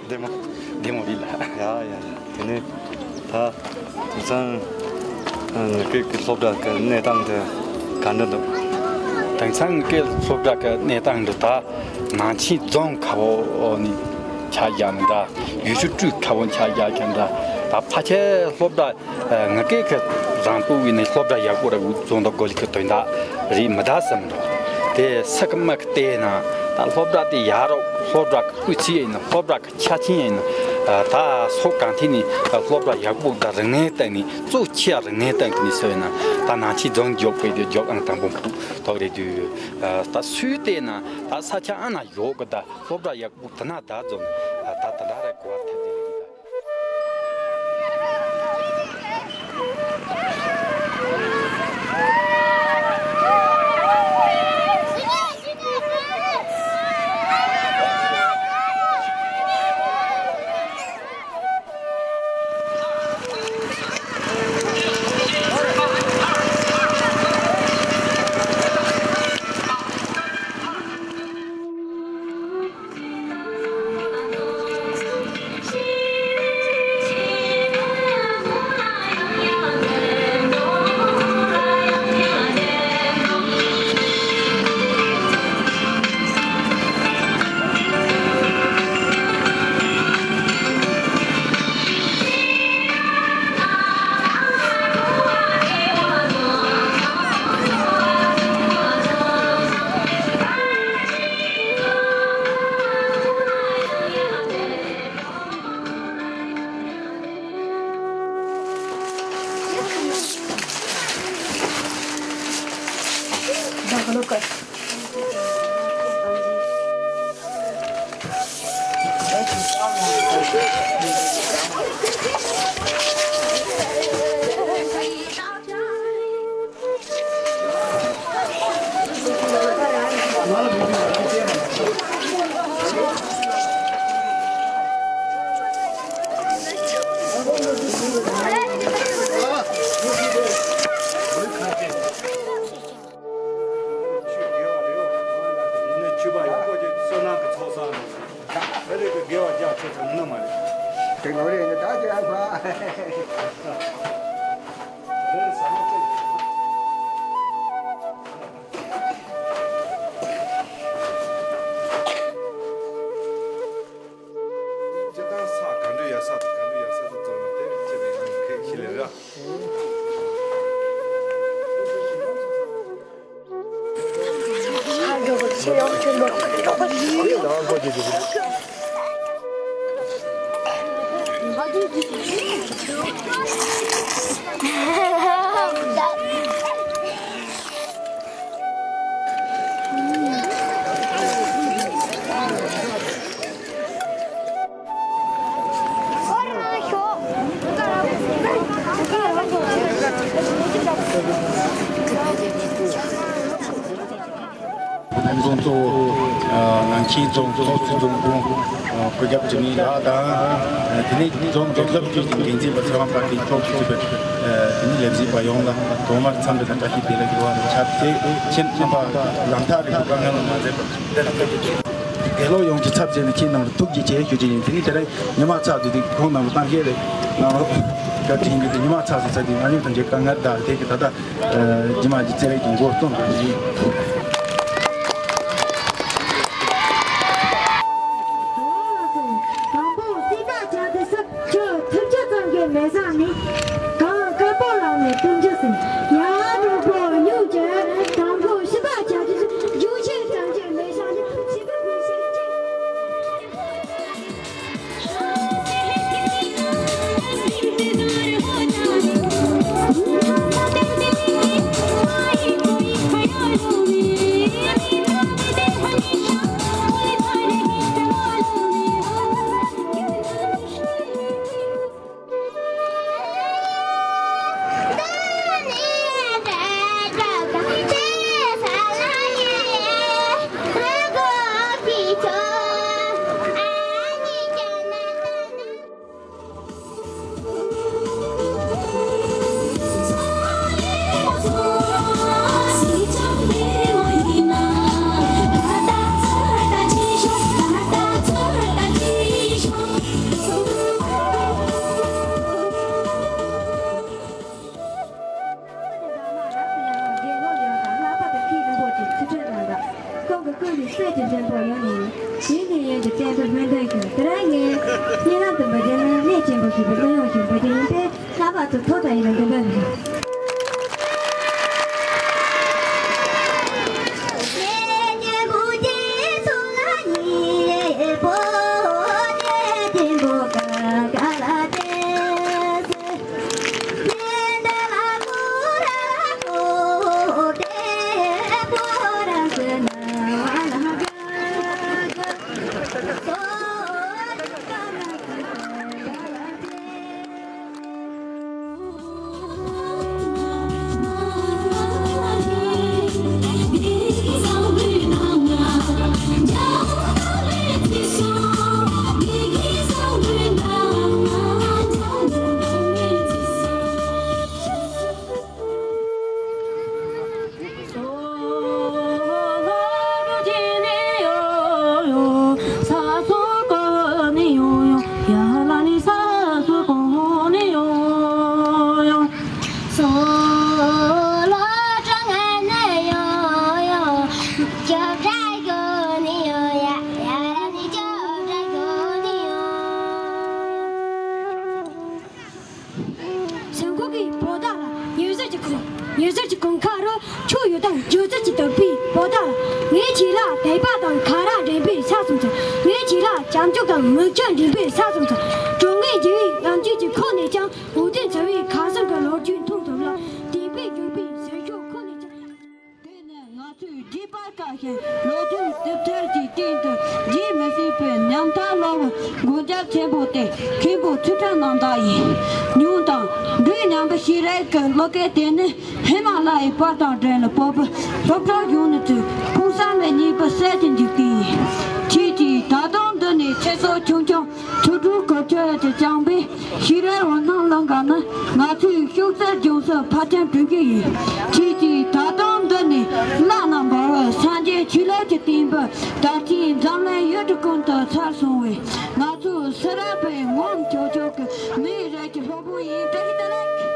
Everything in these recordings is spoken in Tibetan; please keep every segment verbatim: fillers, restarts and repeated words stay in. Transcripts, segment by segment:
བདེ་མོ། བདེ་མོ་རེད་ལ། ཡ་ཡ་ཡ། དེ་ནས་ད་དེང་སང་ངེད་ཀྱི་སློབ་གྲྭ་གི་གནས་སྟངས་དེ་ག་འདྲ་འདུག? དེང་སང་ངེད་ཀྱི་སློབ་གྲྭ་གི་གནས་སྟངས་འདི་ད་ནང་ཆེན་རྫོང་ཁ་བོ་ནས་ཆ་བཞག་ན་འདྲ། ཡུལ་ཤུལ་སྤྲུལ་ཁ་བོ་ཆ་བཞག་ཀྱང་འདྲ། ད་ཕལ་ཆེར་སློབ་གྲྭ་ངེད་ཀྱི་རང་ལྟོ་བའི་ནས་སློབ་གྲྭ་ཡག་པོ་ར་བཟོ་འདུག་དགོས་ཀྱི་དོན་དག་རེད་མི་འདུག་བསམ་འདུག། དེ་སུ་གི་མི་གི་བལྟས་ན་ད་སློབ་གྲྭ་དེ་ཡག་རོགས། སློབ་གྲྭ་གི་སྤུས་ཚད་ཡིན་ན། སློབ་གྲྭ་གི་ཆ་རྐྱེན་ཡིན་ན། ད་སོག་གང་ཐད་ནས་སློབ་གྲྭ་ཡག་པོ་དང་རིག་གནས་སྟེང་ནས་གཙོ་ཆེ་བ་རིག་གནས་སྟེང་ནས་ཟེར་བས་ན་ད་ནང་ཆེན་རྫོང་མགྱོགས་པའི་དེ་མགྱོགས་ཨང་དང་པོ་ཐོག་རེད་དུས། ད་སུས་བལྟས་ན་ད་ས་ཆ་ཨ་ན་ཡོད་གི། ད་སློབ་གྲྭ་ཡག་པོ་དེ་ན་ད་རྫོང་ད་དེ་འདྲ་རེད་གོ་བ་ཐེབས་དེ་རེད་ད། སྤྱིར་བཏང་ས་ག་འདྲ་ཡ་ས་དང་ག་འདྲ་ཡ་ས་དང་བཙོང་ན་དེ་ཁྱེད་ཀྱི་ཤི་ལེ་ར། རྫོང་གཙོ་བོ་ནང་ཆེན་རྫོང་ཚོགས་སྲིད་རྫོང་དཔོན་གུས་རྒྱ་འཕྲིན་ལས་ལགས་དང་། དེ་ནས་རྫོང་རིག་སློབ་ཅུས་ཀྱི་འགན་འཛིན་པ་ཚེ་དབང་དཔལ་ལྡན་མཆོག་གིས་གཙོས་པའི་དེ་ནས་ལས་བྱེད་པ་ཡོངས་ལ་ཐོག་མར་འཚམས་འདྲི་དང་བཀྲ་ཤིས་བདེ་ལེགས་ཞུ་བ་དང་ཆབས་ཅིག་ཁྱེད་རྣམ་པ་ལམ་ཐག་རིང་པོ་དཀའ་ངལ་ལ་མ་འཛེམས་པར་འདིར་ཕེབས་རྒྱུ་དང་། དགེ་སློབ་ཡོངས་ཀྱི་ཚབ་བྱས་ནས་ཁྱེད་རྣམས་ལ་ཐུགས་རྗེ་ཆེ་ཞུ་རྒྱུ་ཡིན། དེ་ནས་དེ་རིང་ཉི་མ་ཚར་དུས་དེ་ཁོང་རྣམས་ལ་གཏམ་བཤད་རེད་གནང་རོགས། སྐབས་དེ་ཡིན་དུས་ཉི་མ་ཚར་སོང་ཚར་དུས་ང་གཉིས་དང་གཅིག་དཀའ་ངལ་དང་དེ་གི་ད་ལྟ་རྗེས་མ་གྱི་རྩེད་རིགས་ཀྱི་འགོ་རྩོམ་དགོས་ཀྱི་ཡིན། དང་པོ་སྲིད་པ་བྱ་དེ་སུ་ཁྱོད་ཐུབ་ཆ་ཙམ་གྱི་མེད་ས་ནི་གང་དཀར་པོ་ལ་ནི་སྟོན་རྒྱུ་ཟིན། ཡ་དང་པོ་སྨྱུག་ཅན་དང་པོ་སྲིད་པ་བྱ་དེ་སུ་རྒྱུ་ཆེན་ཙམ་གྱི་མེད་ས་ནི་སྲིད་པ་ཕུན་སུམ་ཚོགས། དཔལ་གྱི་བཙན་པོ་ཡོད་ནས། ཡུན་ནས་ཡུན་དུ་བཙན་པོའི་སྨོན་འདུན་ཞུ། དེ་རིང་ངས་སྙན་ལམ་དུ་འབུལ་རྒྱུ་ནི་གནས་ཆེན་པོ་ཞིག་གི་གླུ་དབྱངས་ཤིག་འབུལ་རྒྱུ་ཡིན་པས། ལྷག་པར་དུ་ཐོག་དང་ཡིན་ལ་འདི་འདྲ་རེད། སེམས་ཁོག་གི་བོ་ད་ལ་ཉི་ཟེར་གྱི་ཁོང་། ཉི་ཟེར་གྱི་གོང་ཁ་རུ་ཆུ་ཡོད་དང་ཇོ་ཟེར་གྱི་དོག་པའི་བོ་ད་ལ། ངའི་ཆེ་ལ་དད་པ་དང་ཁ་རག་འདྲེན་པའི་ས་སོང་ཚར། ངའི་ཆེ་ལ་བྱམས་སྐྱོང་དང་མི་སྐྱོ་འདྲེན་པའི་ས་སོང་ཚར། གྲོང་ངེས་རྒྱལ་བའི་ལམ་ཆེན་གྱི་ཁོག་ནས་ཀྱང་འུ་དུས་འཚོ་བའི་ཁ་སང་གི་ལོ་རྒྱུས་མཐོང་ཐུབ་ལ། དད་པའི་འཇུག་པའི་ཟེར་ཤོག་ཁོག་ནས་ཀྱང་། དེ་ནི་ང་ཚོས་བརྗེད་པར་དཀའ་ཞིང་ལོ་རྒྱུས་དུས་ཐལ་གྱི་སྟེང་དུ་བརྗེད་མི་སྲིད་པའི་ཉམ་ཐག་སླ་བོའི་མགོན་སྐྱབས་ཆེན་པོ་སྟེ། མཁན་པོ་ཚུལ་ཁྲིམས་རྣམ་དག་ཡིན། ཉུང་དང་འབྲིང་མཉམ་པའི་ཤེས་རིག་གི་བློ་སྐད་དེ་ནི་ཧི་མ་ལ་ཡའི་པར་དང་འབྲེལ་ལ་བོད་པའི་སློབ་གྲྭ་གཞུང་ནས་ཚུར་ཕུགས་བསམ་ལ་སྙེག་པའི་གསེར་གྱི་འཇིག་རྟེན་ཡིན། ཁྱེད་ཀྱིས་ད་དུང་འདི་ནས་ཚེ་སྲོག་ཆུང་ཆུང་ཆུ་འབྲུག་གི་ཁྱོད་ཀྱི་བཅངས་པའི་ཤེས་རིག་འོད་སྣང་ལང་ག་ནི་ང་ཚོའི་ཤུགས་རྩལ་ལྗོན་ཤིང་ཕར་འགྲེང་འགྲུལ་གྱི་ཡིན། ཁྱེད་ཀྱིས་ད་དུང་འདི་ནས་བླ་ན་འབར་བའི་སངས་རྒྱས་ཆོས་ལུགས་ཀྱི་བསྟན་པ་དར་ཆེན་འཛམ་གླིང་ཡུལ་གྲུ་ཀུན་ཏུ་ཚར་སོང་བས། ང་ཚོ་སེ་ར་པའི་ངོམ་ཆོག་ཆོག་གི་མིའི་རིགས་ཀྱི་སློབ་དཔོན་ཡིན། བཀྲ་ཤིས་བདེ་ལེགས།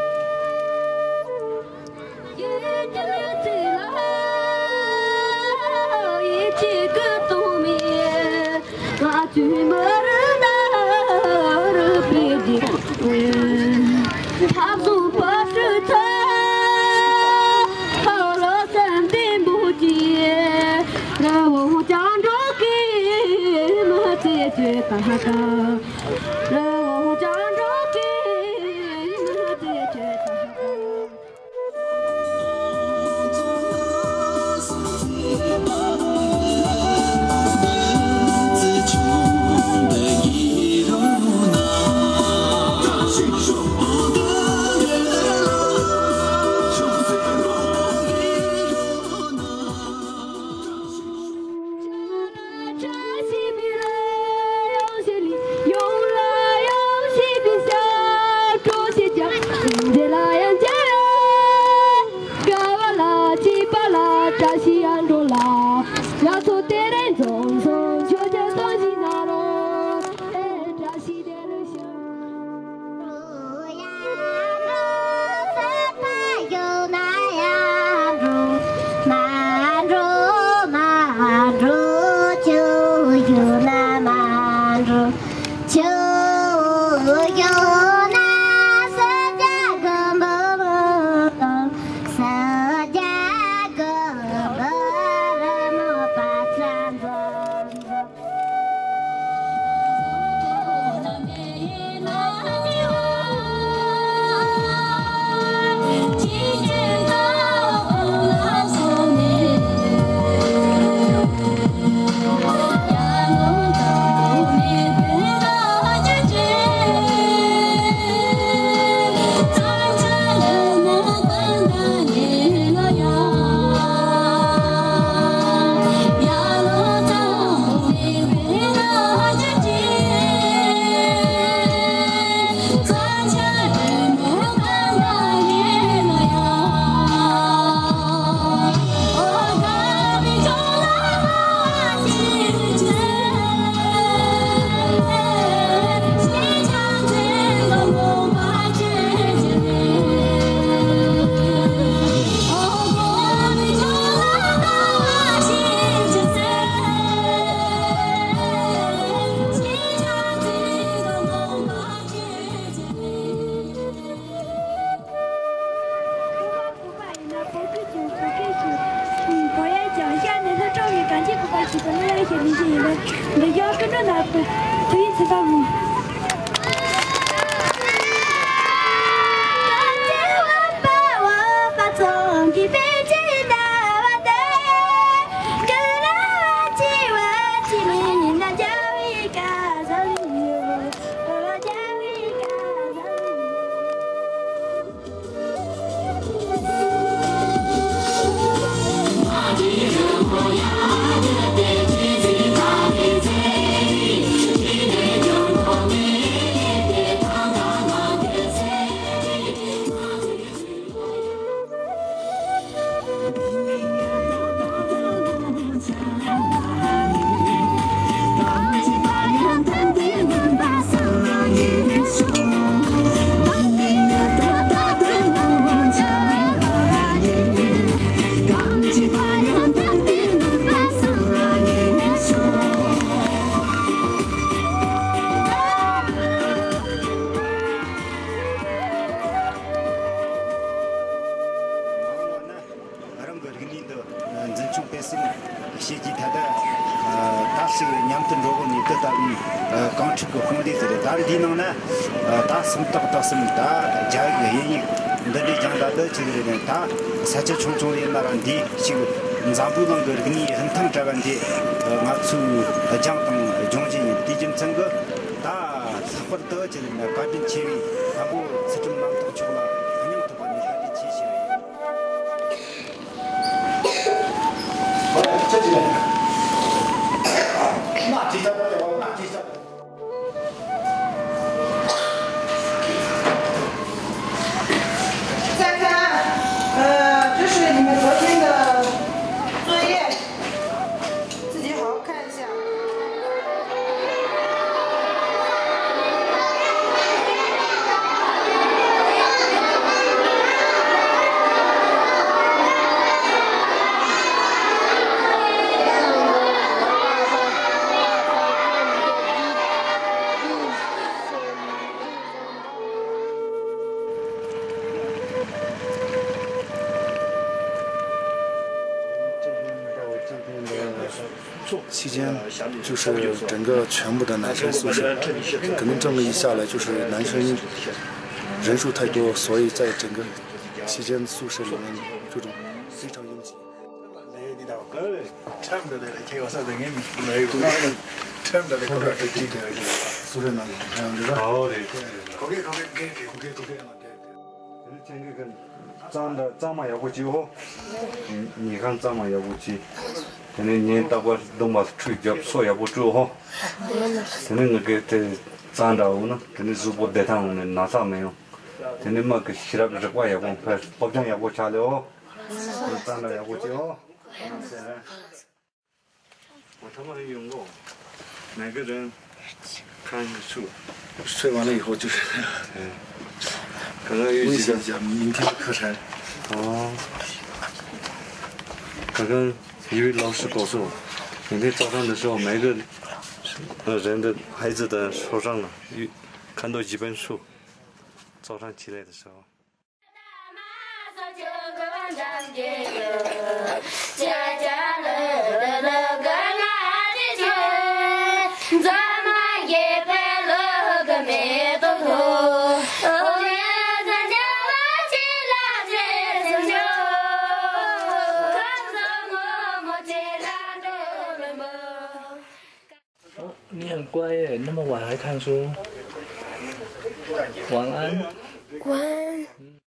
ཞེས་ལིན་ཅི་ཡིན་པས། འདི་ཡང་ཀུན་སྒྲོན་ནག་པོ་ཐུ་ཡིན་ཚན་པ་མོ། རང་གི་རིག་གནས་འདི་འཛིན་སྐྱོང་སྤེལ་གསུམ་བྱེད་རྒྱུའི་ཐད་ད་ད་ཞིག་མཉམ་དུ་འགྲོ་གི་ནས་དེ་ལྟ་བུའི་གང་ཐུབ་ཀྱི་དཔུང་སྡེ་ཟེར་རེད། ད་འདིའི་ནང་ན་ད་སུམ་རྟགས་དག་གསུམ་ད་རྒྱ་ཡིག་གི་དབྱིན་ཡིག་འདི་འདྲའི་སྦྱང་ད་འདི་ཆི་ཟིག་རེད། ད་ས་ཆ་ཆུང་ཆུང་ཡིན་ན་རང་འདི་ཞིག་འཛམ་བུའི་གླིང་གི་རིག་གནས་རིན་ཐང་བྲལ་བ་འདི་ང་ཚོས་སྦྱངས་དང་སྦྱོང་བཞིན་ཡིན། དེའི་རྒྱུ་མཚན་གྱིས་ད་ལྷག་པར་དུ་ཆི་ཟིག་ན་བཀའ་དྲིན་ཆེ་བའི་མཁན་པོ་ཚུལ་ཁྲིམས་རྣམ་དག་མཆོག་ལ་སྙིང་ཐག་པ་ནས་བཀའ་དྲིན་ཆེ་ཞུ་བ་ཡིན། 再看，呃，这是你们昨天的作业，自己好好看一下。 期间就是整个全部的男生宿舍，肯定这么一下来，就是男生人数太多，所以在整个期间宿舍里面这种非常拥挤。 གཙང་སྦྲ་གཙང་མ་ཡག་པོ་བྱེད་ཧོ། ཉལ་ཁང་གཙང་མ་ཡག་པོ་བྱེད། དེ་ནས་ཉལ་རྟག་པར་སྡོམ་པ་ཁྲུས་རྒྱབ་སོ་ཡག་པོ་བཀྲུ་ཧོ། དེ་ནས་ང་གི་དེ་གཙང་སྦྲ་འོང་ན་དེ་ནས་གཟུགས་པོ་བདེ་ཐང་འོང་ནས་ན་ཚ་མི་ཡོང་། དེ་ནས་མི་གི་ཤེས་རབ་རིག་པ་ཡག་པོ་འཕེལ། སློབ་སྦྱོང་ཡག་པོ་བྱ་ལེ་ཧོ། གཙང་སྦྲ་ཡག་པོ་བྱེད་ཧོ། 我他妈很勇哦，每个人看一个数。睡完了以后就是，嗯，刚刚有几个，我也想讲明天的课程。哦，刚刚一位老师告诉我，明天早上的时候，每个，呃，人的孩子的手上呢，有，看到几本书，早上起来的时候。 你很乖耶，那么晚还看书。晚安。晚安。